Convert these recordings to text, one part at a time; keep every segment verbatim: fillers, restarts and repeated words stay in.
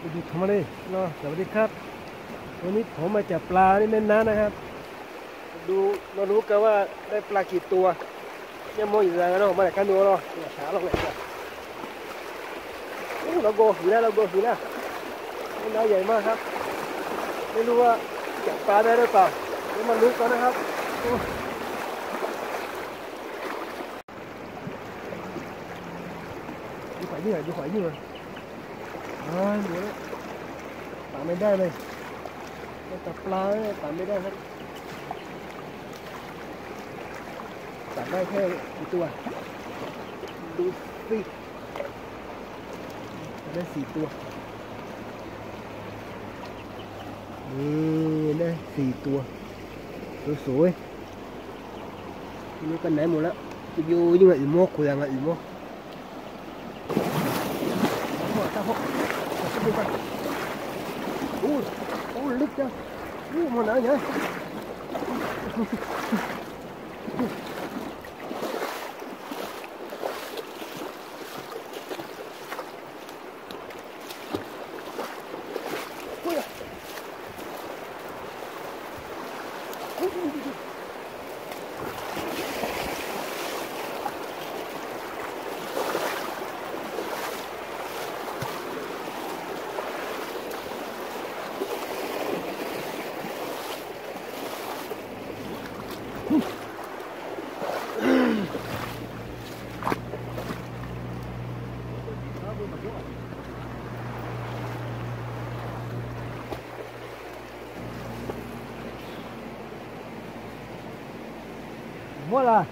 สวัสดีครับ วันนี้ผมมาจับปลาที่แม่น้ำนะครับ ดู มารู้กันว่าได้ปลากี่ตัว เนี่ย มองอยู่ตรงนั้นเนอะ มาจากข้างโน้นเนอะ เนี่ย ช้าลงเลยจ้ะ โอ้ เราโกหือแล้ว เราโกหือแล้ว นี่น้ำใหญ่มากครับ ไม่รู้ว่าจับปลาได้หรือเปล่า เดี๋ยวมารู้กันนะครับ โอ้ อยู่ขวายิ่งอ่ะ อยู่ขวายิ่งอ่ะ เฮ้ย หมดแล้ว ตักไม่ได้เลย จะตักปลาเนี่ย ตักไม่ได้ครับ ตักได้แค่กี่ตัว ดูสิ ได้สี่ตัว นี่ ได้สี่ตัว สวยๆ ไม่รู้ไปไหนหมดแล้ว อยู่ๆ ยิ่งมาอึมมอก คุยงานอึมมอก โอ้โห ลึกจัง โอ้โห หมดแล้วเนี่ย Mawr laf.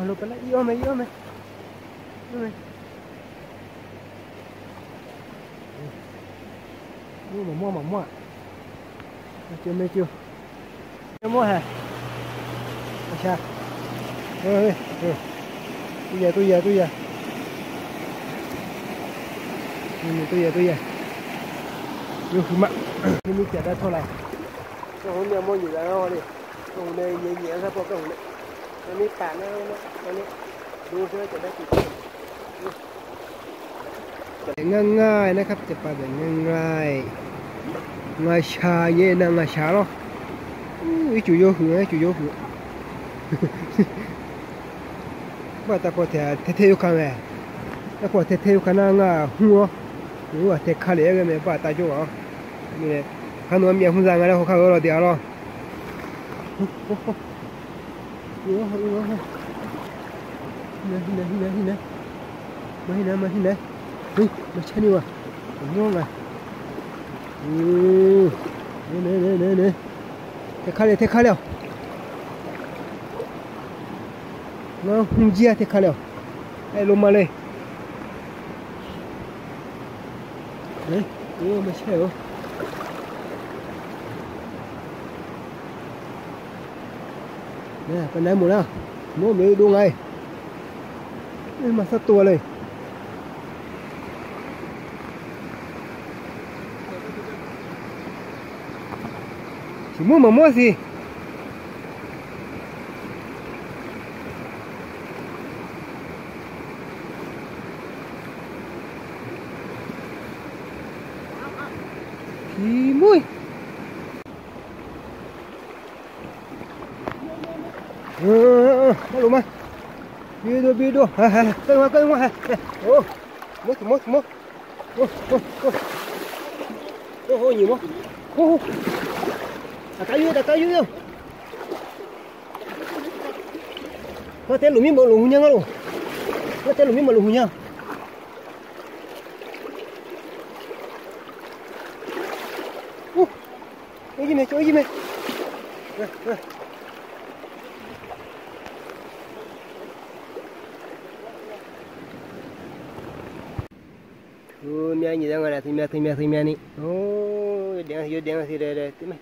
Lo paq nar ir-awr mae, ir-awr mae, ir-awr mae. Maqmawr maqmawr-aq. Mawr hae. Tov ya, tov ya, tov ya. Tov ya, tov ya. Yawhuiq ma. Mirmir tiqdar tawr laf. Tsawrhaq nae mawr nyiq ghaq-anr haw le. Tsawrhaq nae nyaef nyaef-anr gar paw tsawrhaq nae. Mirmir taf nar-anr nar, dov sher tiqdar tiq. Ngar ngar-aer nar kar tiqpav bae ngar ngar-aer. Ngaqshaq nyaef nar ngaqshaq lawr. Ircuf yawhuiq-anr ircuf yawhuiq. Baqda paw tae tae yawkaq mae. Aerkhawf tae tae yawkaq nar ngar hmr-awr, ur ghaq tae ka lef-aer ghae mae baqda jawr ghaq-awr. Kar nawq-anr myav hmr za nga laer hawkar-eu lawr deq-a lawr. Maqhir nae, maqhir nae. Maqcar ni-aq. Mawr nga. Nae, nae, nae, nae. Tae ka le, tae ka le-awq. Ngar hmr jir-a tae ka le-awq. Aer lo ma le. Maqcar-eu. Nae, paqnaeq mawf lar. Mawr maeq-eu dov nga-aer. Maqsar tov-a le. Tiq mawr maqmawr siq. Tiq mawr-iq. Arluf ma. Bi dov, bi dov. Kar-eu ma, kar-eu ma. Mawr, tiq mawr, tiq mawr. Nyiq mawr. Daqkar yur, daqkar yur-a. Ngar tae luf mir maqluf hu nya ngar lof. Ngar tae luf mir maqluf hu nya. Ur, ir mae, cawv ir mae. Teu myav nyiq da nga laf, teu myav, teu myav, teu myav ni. Or, yawdaef-anr, yawdaef-anr siq daef daef teu mae.